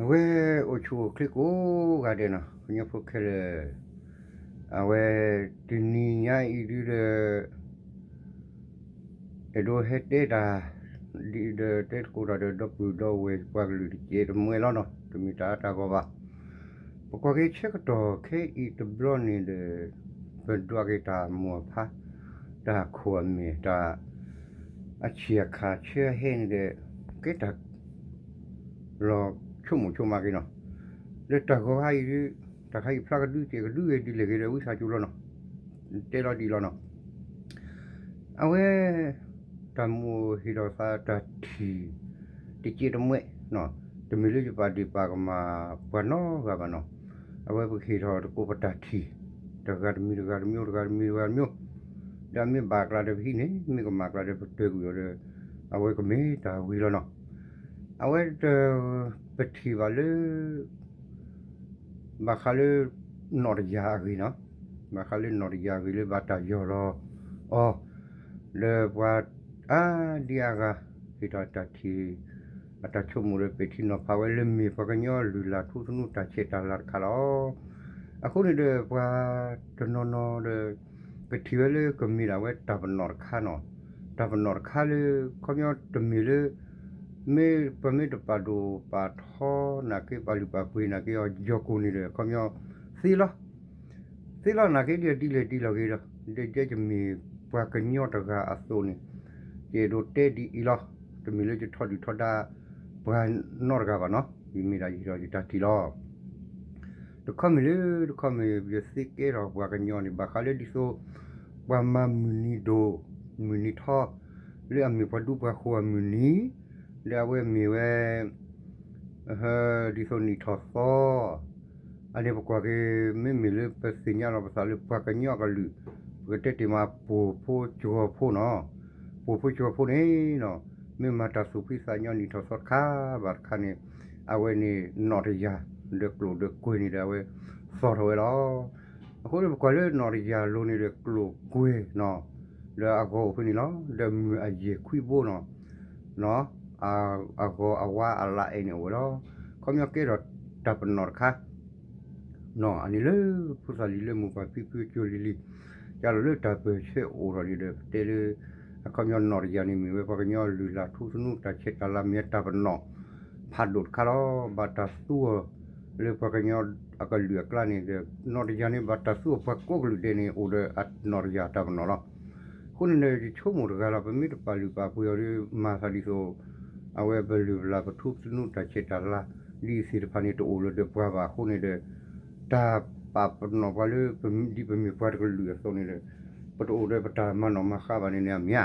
အဝဲအိၣ်ဆူၣ်အိၣ်ချ့ကိးဂၤဒဲးနီၤ ကညီဖိခဲလၢာ်, အဝဲတနံၤညါအံၤဒုဒီး အဲၣ်ဒိးဟဲတဲတၢ် ဒီးတဲသကိးတၢ်ဒီး ဒီပုၢ်ဒီဝဲၢ်ပှၤကလုာ်တကဲးတမှဲလီၤနီၤ, တမ့ၢ်တၢ်အါတၢ်ဂီၢ်ဘၣ်. ပကွၢ်က့ၤဆၢကတီၢ်ခဲအံၤတဘျီန့ၣ်ဒီး ပဒွးက့ၤတၢ်မိၢ်အဖါ တၢ်ခိၣ်အမဲာ် တၢ်အဆံၣ်အခါဆၢအဟဲန့ၣ်ဒီး ကဲတၢ် လီၤဆိကမိၣ်ဆိကမးက့ၤနီၤ, လၢတၢ်ဂီၤခါအံၤ တၢ်ခါအံၤဖျါကဒုကဲးကဒုဂ့ၤဒ်လဲၣ်ဂ့ၤဒီး ဝံသးစူၤလီၤနီၤ, တဲလီၤဒ်လီၤနီၤ. အဝဲ တၢ်မိၣ်ဟ့ၣ်ထီၣ်သးတၢ်ထံၣ် တကဲးတမှဲ, တမ့ၢ်လၢယပာ်ဒ့ၣ်ပာ်ကမၣ်ပှၤနီတဂၤဘၣ်နီၤ, အဝဲပကဟ့ၣ်ထီၣ်သကိးပတၢ်ထံၣ်, တဂၤတမံၤတဂၤတမံၤ တဂၤတမံၤတဂၤတမံၤ, ဒီးမ့ၢ်ဘၣ်ကျါဒီးပဟံးန့ၢ်, မ့ၢ်ကမၣ်ကျါဒီးပတၢၢ်ကွံာ်အီၤဒီး အဝဲကမ့ၢ်တၢ်ဝံၤလီၤနီၤ. အဝဲ ပထံၣ်ဘၣ်လၢ ဘၣ်ဃးလၢ နီၣ်တယၢ်အဂ့ၢ်နီၤ, ဘၣ်ဃးလၢနီၣ်တယၢ်အဂ့ၢ်လၢဘၣ်တၢ်ယီၢ်လီၤအီၤ ဒီးပှၤအါဒံအါဂၤ ဟ့ၣ်ထီၣ်တၢ်ထံၣ် အတၢ်ဆိကမိၣ်ဒီး ပဲာ်ထံနီၤဖးဝဲလၢမ့ၢ်ပှၤကညီလုၢ်လၢ်ထူသနူတၢ်ဆဲးတၢ်လၤတခါလီၤ. အဃိန့ၣ်ဒီး ပှၤတနီၤနီၤဒီး ကထံၣ်ဝဲလၢကမ့ၢ်ဒၣ်ဝဲတၢ်ပနီၣ်တခါနီၤ, တၢ်ပနီၣ်တခါလၢ ခီပညီတမ့ၢ်လၢ မ့ၢ်ပှၤမ့ၢ်တပာ်ဒိၣ်ပာ်ထီနာ်က့ ပာ်လုၢ်ပာ်ပှ့ၤနာ်က့အီၤ ယီၢ်ကိၢ်န့ၣ်ဒီး ခီပညီ သ့လီၤ သ့လီၤနာ်က့ဒ်လဲၣ်ဒ်လဲၣ်ဂ့ၤဒီး ဒ်ကမ့ၢ်ပှၤကညီတဂၤအသိးန့ၣ် ယအဲၣ်ဒိးတဲဒ်အံၤလီၤ. တမ့ၢ်လၢယထီဒုၣ်ထီဒါပှၤနီတဂၤဘၣ်နီၤ, ယမ့ၢ်ဒၣ်ယဟ့ၣ်ထီၣ်ယတၢ်ထံၣ်လီၤ. တခီမ့ၢ်လၢ တခီမ့ၢ် ယသ့ကဲထီၣ်ပှၤကညီန့ၣ် ဘၣ်ဃးလၢဒ်သိး ပှၤမၤမုၢ်နံၤဒိၣ် မုၢ်နံၤထီ လၢအမ့ၢ်ပှၤဒူပှၤဃိၤအမုၢ်နံၤ လၢအဝဲမ့ၢ်ဝဲ ဒ်သိးနံၣ်ထီၣ်သီ အန့ၣ်ပကွၢ်က့ၤ မ့မ့ၢ်လၢပသ့ၣ်ညါလီၤပသးလၢပှၤကညီအကလုာ် ပကတဲတ့ၢ်မး ပိာ်ဖိစှီၤဖိနီၤ, ပိာ်ဖိစှီၤဖိန့ၣ်နီၤ မ့ၢ်မၤတၢ်သူၣ်ဖှံသးညီနံၣ်ထီၣ်သီတခါဘၣ်တခါန့ၣ် အဝဲန့ၣ်နီၣ်တယၢ် ဒီးကျိာ်ဒီးကွဲၤန့ၣ်ဒီးအဝဲသီၣ်ထီၣ်ဝဲလီၤ. အဃိန့ၣ်ပကွၢ်လၢနီၣ်တယၢ်လိၤန့ၣ်ဒီးကျိာ်ကွဲၤနီၤ ဒီးအဂီၤအိၣ်ဖဲန့ၣ်လီၤ. ဒီးမုၢ်အယဲၢ်ခွံဘိနီၤ အဂီၤအဝါအလးအဲၣ်န့ၣ်အိၣ်ဝဲလီၤ. ခီပညီကဲထီၣ်တၢ်ပနီၣ်တခါ နီၤ အန့ၣ်လၢဖိသၣ်လံၤလၢမိၢ်ပၢ်ဖံဖုကၠိလံၤလံၤ ကလီၤလၢတၢ်ပၢၢ်ဆၢအိၣ်ထီၣ်န့ၣ်ဒီး ပတဲလၢ အခီပညီနီၣ်တယၢ်န့ၣ်မ့ၢ်ဝဲပှၤကညီလုၢ်လၢ်ထူသနူတၢ်ဆဲးတၢ်လၤ မ့ၢ်ဝဲတၢ်ပနီၣ်ဖးဒိၣ်တခါလီၤ. ဘၣ်တၢ်သူအီၤလၢပှၤကညီအကလုာ်အကျါန့ၣ်ဒီး နီၣ်တယၢ်န့ၣ် ဘၣ်တၢ်သူအီၤပှၤကိးကလုာ်ဒဲးန့ၣ် အိၣ်ဒီးအနီၣ်တယၢ်တၢ်ပနီၣ်လီၤ. အဃိန့ၣ်ဒီး ယဆိကမိၣ်တဂၤလီၤ ပမ့ၢ်တပာ်လုၢ်ပာ်ပှ့ၤအီၤဒီး မၤသးဒ်သိး အဝဲပလုၢ်ပလၢ်ပထူသနူတၢ်ဆဲးတၢ်လၤ ဒ်အံၤသ့ၣ်တဖၣ်န့ၣ် တအိၣ်လၢၤဒီးပှၤဘၣ်အဃိန့ၣ်ဒီး တၢ်ပာ်ပနီၣ်ပှၤလၢ ဒ်ပမ့ၢ်ပှၤတကလုာ်အသိးန့ၣ်ဒီး ပတအိၣ်ဒီးပတၢ်မၤနီၣ်မၤဃါဘၣ်န့ၣ်န့ၣ်အမ့ၢ်ဧါ.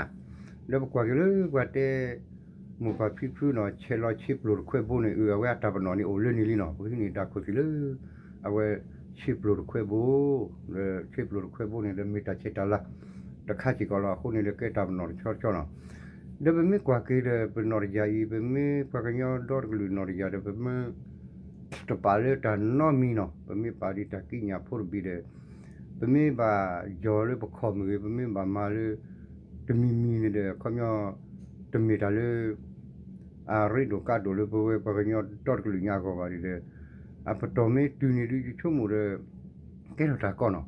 ဒီးပကွၢ်က့ၤလၢပှၤတဲ မိၢ်ပၢ်ဖံဖုနီၤ ဆဲးလီၤဆ့ပျိာ်တခွဲဘိန့ၣ် အဝဲအတၢ်ပနီၣ်န့ၣ်အိၣ်လၢန့ၣ်လံနီၤ ပကဟံးန့ၢ်တၢ်ခိၣ်သ့ၣ်လၢ အဝဲဆ့ပျိာ်တခွဲဘိ ဒီးဆ့ပျိာ်တခွဲဘိန့ၣ်ဒီးမ့ၢ်တၢ်ဆဲးတၢ်လၤ တခါစ့ၢ်ကီးလီၤ. အဃိန့ၣ်ဒီးကဲတၢ်ပနီၣ်တဆီတဆီနီၤ. ဒီးပမ့ၢ်ကွၢ်က့ၤဒီးပနီၣ်တယၢ်အံၤ ပမ့ၢ်ပှၤကညီဒီတကလုာ်နီၣ်တယၢ်ဒီး ပမ့ၢ်တပာ်လၢတၢ်နီတမံၤနီၤ ပမ့ၢ်ပာ်ဒ်တၢ်ကံးညာ်ဖိတဘ့ၣ်ဒီး ပမ့ၢ်ဘၣ်ယီၤလၢပခီၣ်မ့ၢ်ဂ့ၤ ပမ့ၢ်ဘၣ်မၤလၢ တမံၤမံၤန့ၣ်ဒီး ခီပညီ တမ့ၢ်တၢ်လၢ အရ့ဒိၣ်ကါဒိၣ်လၢပဝဲပှၤကညီဒီတကလုာ်ညါအဂီၢ်ဘၣ်န့ၣ်ဒီး အပတီၢ်မ့ၢ်တုၤန့ၣ်ဒုးယဆိကမိၣ်ဒီး ကဲထီၣ်တၢ်ကီနီၤ.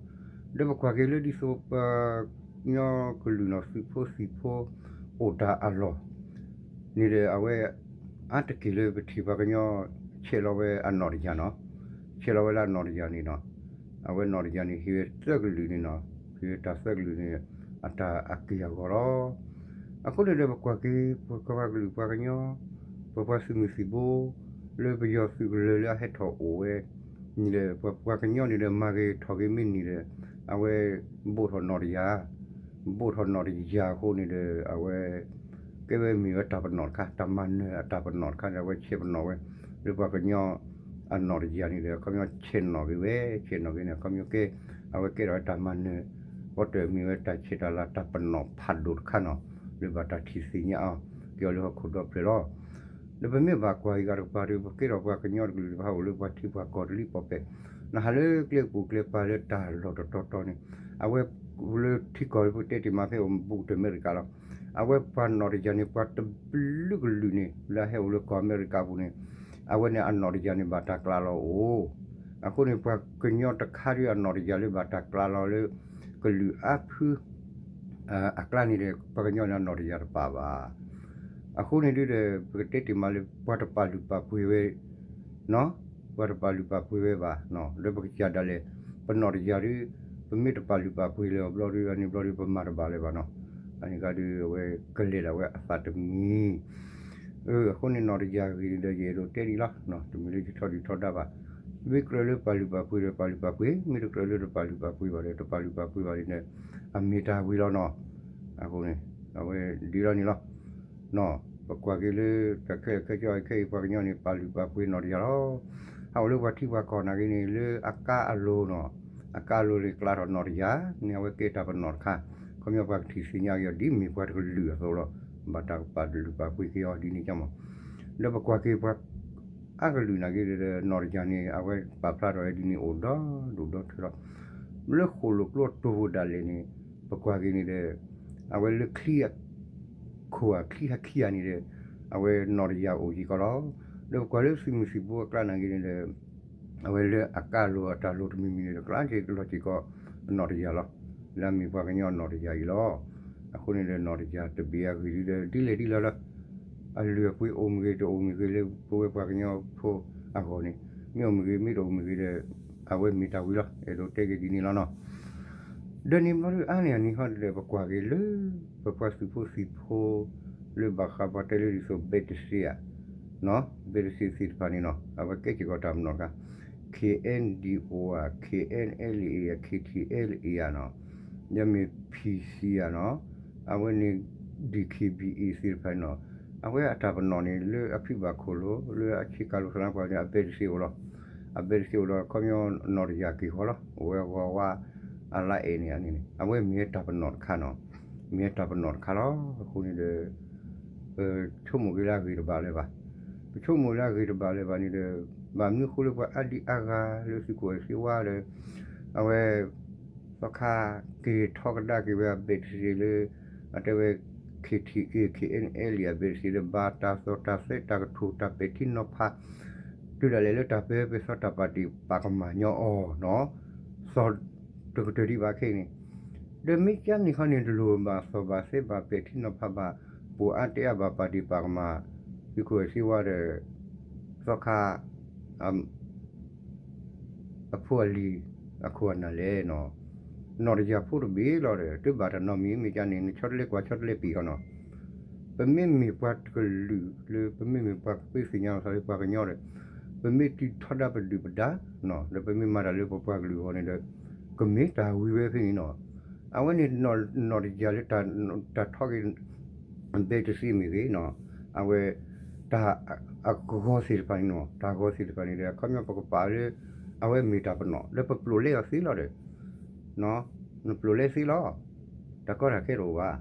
ဒီးပကွၢ်က့ၤလၢဒ်သိးပှၤကညီကလုာ်နီၤ သုးဖိသံၣ်ဖိ အိၣ်တၢ်အလီၢ်န့ၣ်ဒီး အဝဲ အါတက့ၢ်လၢပထံၣ်ပှၤကညီ ဆဲးလီၤဝဲအနီၣ်တယၢ်နီၤ, ဆဲးလီၤဝဲလၢအနီၣ်တယၢ်န့ၣ်နီၤ, အဝဲနီၣ်တယၢ်န့ၣ် ဟ့ၣ်ဝဲသၢကလုာ်န့ၣ်နီၤ, ဟ့ၣ်ဝဲတၢ်သၢကလုာ်န့ၣ် အတၢ်အက့ၢ်အဂီၤလီၤ. အဃိန့ၣ်ဒီးပကွၢ်က့ၤ ပပှၤကလုာ်ပှၤကညီ ပပှၤသုးမုၢ်သံၣ်ဘိ လၢပယီၤသုးကလၢၤလၢအဟဲထီၣ်အိၣ်ဝဲန့ၣ်ဒီး ပပှၤကညီန့ၣ်ဒီး မၤဂ့ၤထီၣ်ဂ့ၤမ့ၢ်န့ၣ်ဒီး အဝဲ ဘိးထီၣ်နီၣ်တယၢ် ဘိးထီၣ်နီၣ်တယၢ်အဃိန့ၣ်ဒီး အဝဲ ကဲဝဲမ့ၢ်ဝဲတၢ်ပနီၣ်တခါ တၢ်မၤနၢၤအတၢ်ပနီၣ်တခါန့ၣ် အဝဲဆဲးပနီၣ်ဝဲ လၢပှၤကညီအနီၣ်တယၢ်န့ၣ်ဒီး အခီပညီဆဲးနီၣ်က့ၤဝဲ ဆဲးနီၣ်က့ၤန့ၣ် အခီပညီကဲ အဝဲကဲထီၣ်ဝဲတၢ်မၤနၢၤ ပီတၢၢ်မ့ၢ်ဝဲတၢ်ဆဲးတၢ်လၤတၢ်ပနီၣ်ဖးဒိၣ်တခါနီၤ လၢဘၣ်တၢ်ထံၣ်သ့ၣ်ညါအီၤ က့ၤအီၤလၢဟီၣ်ခိၣ်ဒီဖျၢၣ်လီၤ. ဒီးပမ့ၢ်ဘၣ်ကွၢ်အံၤဂၤတကပၤဒီး ပကဲထီၣ်ပှၤကညီတကလုာ်တဖၣ်အိၣ်လၢပှၤထံပှၤကီၢ်တလံၣ်ပီၣ်ပဲၢ် နဟးလၢကျဲပူၤကျဲပၤလၢတၢ်လီၢ်တတီၤတီၤန့ၣ် အဝဲလၢထံကီၢ်လၢပတဲတ့ၢ်မးဖဲအိၣ်ဘူးကတၢၢ်အမဲရကၤလီၤ. အဝဲပှၤနီၣ်တယၢ်န့ၣ် ပှၤတဘျုးကလုာ်န့ၣ် လၢအဟဲအိၣ်လၢကီၢ်အမဲရကၤပူၤန့ၣ် အဝဲန့ၣ်အနီၣ်တယၢ်န့ၣ်ဘၣ်တၢ်ကျးလီၤအိၣ်, အဃိန့ၣ် ပှၤကညီတခါဒီးအနီၣ်တယၢ်လၢဘၣ်တၢ်ကျးလီၤလၢ ကလုာ်အါဖု အကျါန့ၣ်ဒီး ပှၤကညီန့ၣ်အနီၣ်တယၢ်တပာ်ဘၣ်. အဃိန့ၣ်ဒုဒီး ပကတဲတ့ၢ်မးလၢပှၤတပာ်လုၢ်ပာ်ပှ့ၤဝဲ ပှၤတပာ်လုၢ်ပာ်ပှ့ၤဝဲဘၣ်, ဒီးပကစၢ်ဒၣ်လဲာ် ပနီၣ်တယၢ်ဒီး ပမ့ၢ်တပာ်လုၢ်ပာ်ပှ့ၤလၢၤအီၤဘျီဒီး အန့ၣ်ဘျီဒီး ပမၤတဘၣ်လၢၤဘၣ်နီၤ. အန့ၣ်ကဒီး အဝဲကလဲၤဒၣ်ဝဲအသးတမံၤ. အဃိန့ၣ်နီၣ်တယၢ်ဂ့ၢ်ဒီး ယအဲၣ်ဒိးတဲဒ်အံၤလီၤ. တမ့ၢ်လၢယထီၣ်ဒုၣ်ထီၣ်ဒါဘၣ်. မ့ၢ်ကြၢးလၢပာ်လုၢ်ပာ်ပှ့ၤဒီး ပာ်လုၢ်ပာ်ပှ့ၤ, မ့ၢ်တကြၢးလၢတပာ်လုၢ်ပာ်ပှ့ၤဘၣ်ဒီး တပာ်လုၢ်ပာ်ပှ့ၤဘၣ်န့ၣ်ဒီး အမ့ၢ်တၢ်ဝံၤလီၤနီၤ. အဃိန့ၣ် အဝဲဒ်လီၤန့ၣ်လီၤ. ပကွၢ်က့ၤလၢ တၢ်ခဲလၢာ်ခဲဆ့ခဲအံၤ ပှၤကညီန့ၣ် ပာ်လုၢ်ပာ်ပှ့ၤနီၣ်တယၢ်လီၤ. ဟးအိၣ်လၢပှၤထံပှၤကီၢ်နာ်က့န့ၣ် လၢအကါအလိၤနီၤ, အကါအလိၤန့ၣ် ကျးထီၣ်နီၣ်တယၢ်န့ၣ် အဝဲကဲတၢ်ပနီၣ်တခါ, ခီပညီပှၤကထံၣ်သ့ၣ်ညါက့ၤအီၤ ဒ်မ့ၢ်ပှၤတကလုာ်အသိးလီၤ. ဘၣ်တၢ်ကပာ်လုၢ်ပာ်ပှ့ၤက့ၤအီၤဒ်န့ၣ်ကမး. ဒီးပကွၢ်က့ၤပှၤ အကလုာ်နာ်က့ဒီး နီၣ်တယၢ်န့ၣ် အဝဲပာ်ဖျါထီၣ်ဝဲဒ်န့ၣ်အိၣ်ဒီဒူၣ်ဒီထၢလီၤ. လၢဃိၣ်လိာ်ကျိအတီၢ်ပူၤဒၣ်လဲာ်န့ၣ် ပကွၢ်က့ၤန့ၣ်ဒီး အဝဲလၢချံအခိၣ်အချံဟးခံဂၤန့ၣ်ဒီး အဝဲနီၣ်တယၢ်အိၣ်စ့ၢ်ကီးလီၤ. ဒီးပကွၢ်လၢသုးမုၢ်သံၣ်ဘိအကျါနာ်က့န့ၣ်ဒီး အဝဲလၢအကါလိၤအတၢ်လိၤတမံၤမံၤန့ၣ်ဒီး ကျါစ့ၢ်ကီးလီၤစ့ၢ်ကီး နီၣ်တယၢ်လီၤ. လၢအမ့ၢ်ပှၤကညီနီၣ်တယၢ်အံၤလီၤ. အဃိန့ၣ်ဒီး နီၣ်တယၢ်တဘ့ၣ်အဂ့ၢ်ဒ်ဒီး ဒ်လဲၣ်ဒ်လဲၣ်လၢ အလုၢ်အပှ့ၤအိၣ်မ့ၢ်ဂ့ၤ တအိၣ်မ့ၢ်ဂ့ၤ လၢပဝဲပှၤကညီဖိအဂီၢ်န့ၣ် မ့ၢ်အိၣ်မ့ၢ်ဂ့ၤ မ့ၢ်တအိၣ်မ့ၢ်ဂ့ၤဒီး အဝဲမ့ၢ်တၢ်ဝံၤလီၤ. အဲၣ်ဒိးတဲက့ၤဒ်န့ၣ်လီၤနီၤ. ဒီးန့ၣ်ဘျီဒုးအါန့ၢ်အန့ၣ်ဟီဒီး ပကွၢ်က့ၤလၢ ပပှၤသုးဖိသံၣ်ဖိ လၢဘၣ်ဃးပှၤတဲလၢဒ်သိး ဘဲးတစ့းဧါ, ဘဲးတစ့းသ့ၣ်တဖၣ်န့ၣ်နီၤ အဝဲကဲစ့ၢ်ကီးတၢ်ပနီၣ်တခါ, ခ့ၣ်အဲၣ်ဒံၣ်အိၣ်ဧါ, ခ့ၣ်အဲၣ်အဲလ်အ့ၣ်ဧါ, ခ့ၣ်ထံၣ်အဲလ်အ့ၣ်ဧါနီၤ, ယမ့ၢ် ဖံၣ်စံၣ် ဧါနီၤ, အဝဲန့ၣ် ဒံၣ်ခ့ၣ်ဘံၣ်အ့ၣ်သ့ၣ်တဖၣ်န့ၣ်နီၤ, အဝဲအတၢ်ပနီၣ်န့ၣ် လၢအဖံးဘၣ်ခိၣ်လိၤ လၢအဆ့ကၤလိၤသရၣ်ပှၤန့ၣ် အဘဲးတစ့းအိၣ်လီၤ. အဘဲးတစ့းအိၣ်ဒီး ခီပညီနီၣ်တယၢ်က့ၤဃီလီၤ. အဝဲအဂီၤဝါ အလါအဲၣ်န့ၣ်န့ၣ် အဝဲမ့ၢ်ဝဲတၢ်ပနီၣ်တခါနီၤ, မ့ၢ်ဝဲတၢ်ပနီၣ်တခါလီၤ. အဃိန့ၣ်ဒီး ပဆိကမိၣ်က့ၤလၢအဂ့ၢ်တဘၣ်လၢၤဘၣ်. ပဆိကမိၣ်လၢအဂ့ၢ်တဘၣ်လၢၤဘၣ်န့ၣ်ဒီး ဘၣ်မနုၤအဃိလၢပှၤအါဒံအါဂၤလၢသုးခိၣ်အဲၣ်စ့ဝါဒီး အဝဲ သီခါ က့ၤထီကဒါက့ၤဝဲအဘဲးတစ့းလၢ အတဲဝဲ ခ့ၣ်ထံၣ်အ့ၣ် ခ့ၣ်အဲၣ်အဲလ်အ့ၣ်အဘဲးတစ့းလၢ ဘၣ်တၢ်သီၣ်တၢ်သဲ တၢ်ကထူၣ်တၢ်ပဲာ်ထံနီၤဖး တုၤဒၣ်လဲာ်လၢတၢ်ပၢပၢသီတၢ်ပာ်တ့ၢ်ပာ်ကမၣ်ညီအီၤနီၤ, သီၣ်တကတၢၢ်ဒံးဘၣ်ခဲအံၤန့ၣ်, ဒီးမ့ၢ်ကန့ၣ်ခီန့ၣ် တလိၣ်ဘၣ်သီၣ်ဘၣ်သဲဘၣ်ပဲာ်ထံနီၤဖးဘၣ် ပူၤအါတဲအါဘၣ်ပာ်တ့ၢ်ပာ်ကမၣ် သုးခိၣ်အဲၣ်စ့ဝါဒီး သီခါ အဖိအလံၤ အခိၣ်အနၢ်လဲၣ်နီၤ, နီၣ်တယၢ်ဖိတဘ့ၣ်လီၤဒီး တဘၣ်တၢ်နီတမံၤ မ့ၢ်ကန့ၣ် နဆီတလဲကွၢ်ဆီတလဲပံာ်ဃီနီၤ, ပမ့မ့ၢ်ပှၤတကလုာ်လၢ ပမ့မ့ၢ်ပှၤကပၢသ့ၣ်ညါလီၤသးလၢပှၤကညီဒီး ပမ့ၢ်တုၤထီဒါပဒုၣ်ပဒါ ဒီးပမ့ၢ်မၤတၢ်လၢပပှၤကလုာ်အဂီၢ်န့ၣ်ဒီး ကမ့ၢ်တၢ်ဝံၤဝဲဖဲန့ၣ်နီၤ, အဝဲန့ၣ် နီၣ်တယၢ်လၢ တၢ်ထီက့ၤ ဘဲးတစ့းမ့ၢ်ဂ့ၤနီၤ, အဝဲ တၢ်အဂီၤသ့ၣ်တဖၣ်န့ၣ်နီၤ, တၢ်ဂီၤသ့ၣ်တဖၣ်န့ၣ်ဒီး အခီပညီပကပာ်လၢ အဝဲမ့ၢ်တၢ်ပနီၣ် လၢပပျိာ်လဲအီၤသ့လီၤဒီး နပျိာ်လဲသ့လီၤ, တၢ်ကီတၢ်ခဲတအိၣ်ဘၣ်,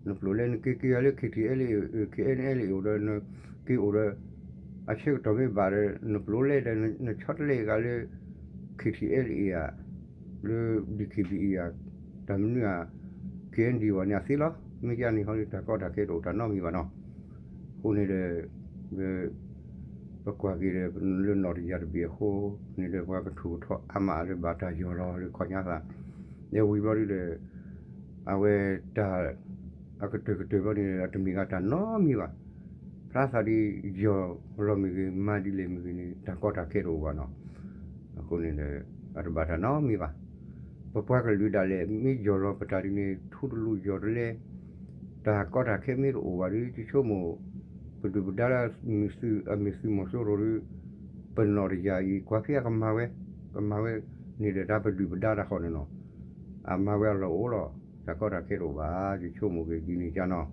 နပျိာ်လဲနက့ၤက့ၤဂၤလၢ ခ့ၣ်ထံၣ်အဲလ်အ့ၣ် ခ့ၣ်အဲၣ်အဲလ်အ့ၣ်အိၣ်ဒီး နက့ၤအိၣ်ဒီး အဆၢကတီၢ်မ့ၢ်ဘၣ်ဒီး နပျိာ်လဲဒီး နဆီတလဲဂၤလၢ ခ့ၣ်ထံၣ်အဲလ်အ့ၣ်ဧါ, လၢ ဒံၣ်ခ့ၣ်ဘံၣ်အ့ၣ်ဧါ, တၢ်မနုၤဧါ, ခ့ၣ်အဲၣ်ဒံၣ်ဝဲန့ၣ်အသ့လီၤ, မ့ၢ်ကန့ၣ်ဟီဒီး တၢ်ကီတၢ်ခဲတအိၣ်တၢ်နီတမံၤဘၣ်နီၤ, အဃိန့ၣ်ဒီး ပကွၢ်က့ၤဒီး လၢနီၣ်တယၢ်တဘ့ၣ်အဃိန့ၣ်ဒီး ပှၤကထူၣ်ကထီၣ်အါမးလၢဘၣ်တၢ်ယီၢ်လီၤလၢခီၣ်ညါသး, ဒီးဝံၤဘျီဒုဒီး အဝဲတၢ် အကတၢၢ်ကတၢၢ်ဘျီန့ၣ် အတမ့ၢ်ဂ့ၤတၢ်နီတမံၤဘၣ်, ဖျါသးဒ်ယီၢ်လီၤမ့ၢ်ဂ့ၤ မၤဒ်လဲၣ်မ့ၢ်ဂ့ၤန့ၣ် တၢ်ကီတၢ်ခဲတအိၣ်ဘၣ်နီၤ, အဃိန့ၣ်ဒီး အတဘၣ်တၢ်နီတမံၤဘၣ်, ပပှၤကလုာ်ဒၣ်လဲာ် မ့ၢ်ယီၢ်လီၤပတၢ်ဒ်န့ၣ် ထူတလူးယီၢ်တလဲ တၢ်ကီတၢ်ခဲမ့ၢ်တအိၣ်ဘၣ်ဒီး ယဆိကမိၣ် ပဒုၣ်ပဒါလၢ အမ့ၢ်သုးမီၤစိရိၤဒီး ပနီၣ်တယၢ်အံၤ ကွၢ်ဖဲအကမၤဝဲ, ကမၤဝဲန့ၣ်ဒီးတၢ်ပဒုၣ်ပဒါတၢ်ဃီန့ၣ်နီၤ, အမၤဝဲအလီၢ်အိၣ်လီၤ, တၢ်ကီတၢ်ခဲတအိၣ်ဘၣ် ယဆိကမိၣ်က့ၤဒ်န့ၣ်ကနီၤ,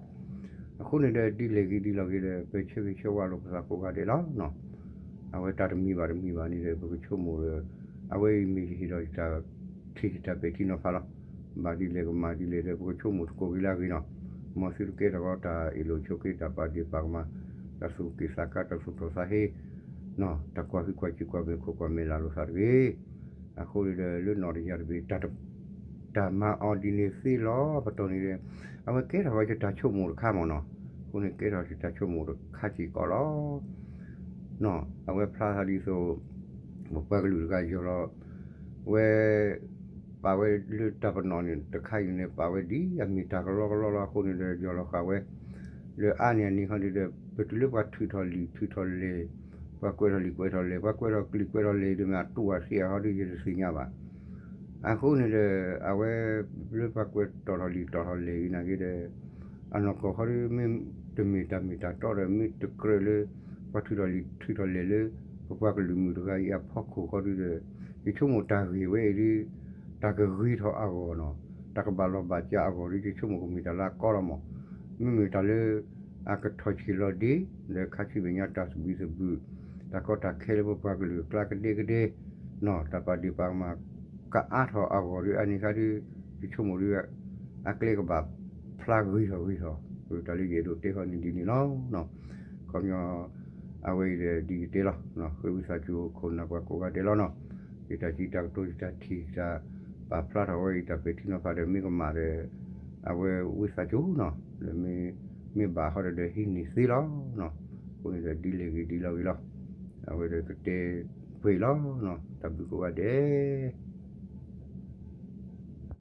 အဃိန့ၣ်ဒီး ဒ်လဲၣ်ဂ့ၤဒ်လဲၣ်ဂ့ၤဒီး ပဆၢဂ့ၤဆၢဝါလိာ်ပသးကိးဂၤဒဲးလီၤ, အဝဲတၢ်တမံၤဘၣ်တမံၤဘၣ်န့ၣ်ဒီး ပကဆိကမိၣ်ဒီး အဝဲအံၤမ့ၢ်ယဟ့ၣ်ဒီးယတၢ်ထံၣ်ယတၢ်ပဲာ်ထံနီၤဖးလီၤ, ဘၣ်ဒ်လဲၣ်ကမၤဒ်လဲၣ်ဒီး ပကဆိကမိၣ်သကိးက့ၤလၢအဂ့ၤနီၤ, မ်သုတကဲထီၣ်ဃီတၢ်အ့ၣ်လိာ်ဆိးက့ တၢ်ပာ်ဒ့ၣ်ပာ်ကမၣ်, တၢ်သူၣ်က့ၣ်သးကါ တၢ်သူၣ်ထီၣ်သးဟ့, တၢ်ကွၢ်ဟုကွၢ်စူၣ်ကွၢ်မဲာ်ခိၣ်ကွၢ်မဲာ်လၢ်လိာ်သးတဂ့ၤ, အဃိန့ၣ်ဒီး လၢနီၣ်တယၢ်တဘ့ၣ် တၢ်မၤအီၤဒ်န့ၣ်သ့လီၤ ပတီၢ်န့ၣ်ဒီး အဝဲကဲထီၣ်ဝဲယတၢ်ဆိကမိၣ်တခါမ့ၢ်နီၤ, အဃိန့ၣ်ကဲထီၣ်ယတၢ်ဆိကမိၣ်တခါစ့ၢ်ကီးလီၤ. အဝဲဖျါသးဒ်သိး ပပှၤကလုာ်တဂၤယီၤလီၤဝဲ ပာ်ဝဲလၢတၢ်ပနီၣ်န့ၣ် တခါအံၤန့ၣ် ပာ်ဝဲဒ်အမ့ၢ်တၢ်ကလီကလီလီၤအဃိန့ၣ်ဒီး ယီၤလီၤဃာ်ဝဲ လၢအါန့ၢ်အန့ၣ်ခီဒုဒီး ပတုၤလၢပှၤထုးထီၣ်လံာ်ထုးထီၣ်လဲၢ်, ပှၤကွဲးထီၣ်လံာ်ကွဲးထီၣ်လဲၢ်, ပှၤကွဲးထီၣ်ကလုာ်ကွဲးထီၣ်လဲၢ်ဒ်မ့ၢ်အတူၢ်အစ့အဟီဒု ယတသ့ၣ်ညါဘၣ်. အဃိန့ၣ်ဒီး အဝဲ လၢပှၤကွဲးတီၣ်ထီၣ်လံာ်တီၣ်ထီၣ်လဲၢ်အံၤနာ်က့ဒီး အနီၢ်ကီၢ်ခီဒု မ့ၢ်တမ့ၢ်တၢ်မ့ၢ်တၢ်တီဒီး မ့ၢ်တကြၢးလၢ ပှၤထုးထီၣ်လံာ်ထုးထီၣ်လဲၢ်လၢ ပပှၤကလုာ်မုၣ်တဂၤအံၤအဖီခိၣ်ခီဒုဒီး ယဆိကမိၣ်တၢ်ဂ့ၢ်ဝဲအံၤဒု တၢ်ကဂ့ၤထီၣ်အဂီၢ်နီၤ, တၢ်ကဘၣ်လီၤဘၣ်စးအဂီၢ်ဒု ယဆိကမိၣ်ကမ့ၢ်တၢ်လၢအကီလီၤမး. မ့မ့ၢ်တၢ်လၢ အကထီၣ်ဆံးလီၤဒ့ ဒီးခါဆူမဲာ်ညါတၢ်သဘံၣ်သဘုၣ် တၢ်ကီတၢ်ခဲလၢပပှၤကလုာ်အကျါကဒဲကဒဲနီၤ, တၢ်ပာ်ဒ့ၣ်ပာ်ကမၣ်ကအါထီၣ်အဂီၢ်ဒု အန့ၣ်ခါဒု ယဆိကမိၣ်ဒု အကျဲကဘၣ်ဖျါဂ့ၤထီၣ်ဂ့ၤထီၣ်, တၢ်လၢယအဲၣ်ဒိးတဲဃီန့ၣ်ဒ်န့ၣ်လီၤ. ခီပညီ အဝဲအံၤဒီးဒ်ယတဲလီၤ, ဃ့ဝံသးစူၤခိၣ်နၢ်ပှၤကိးဂၤဒဲးလီၤနီၤ. ယတၢ်စံးတၢ်ကတိၤ ယတၢ်ထံၣ်တၢ်ပာ်ဖျါထီၣ်ဝဲအံၤ တၢ်ပဲာ်ထံနီၤဖးဒီးမ့ၢ်ကမၣ်ဒီး အဝဲဝံသးစူၤနီၤ, ဒီးမ့ၢ်ဘၣ်ဃီဒီး ဟံးန့ၢ်သ့လီၤ. အဃိန့ၣ်ဒီးဒ်လဲၣ်ဂ့ၤဒ်လဲၣ်ဂ့ၤလီၤ. အဝဲဒီးကတဲပှဲၤလီၤ, တၢ်ဘျုးကိးဂၤဒဲး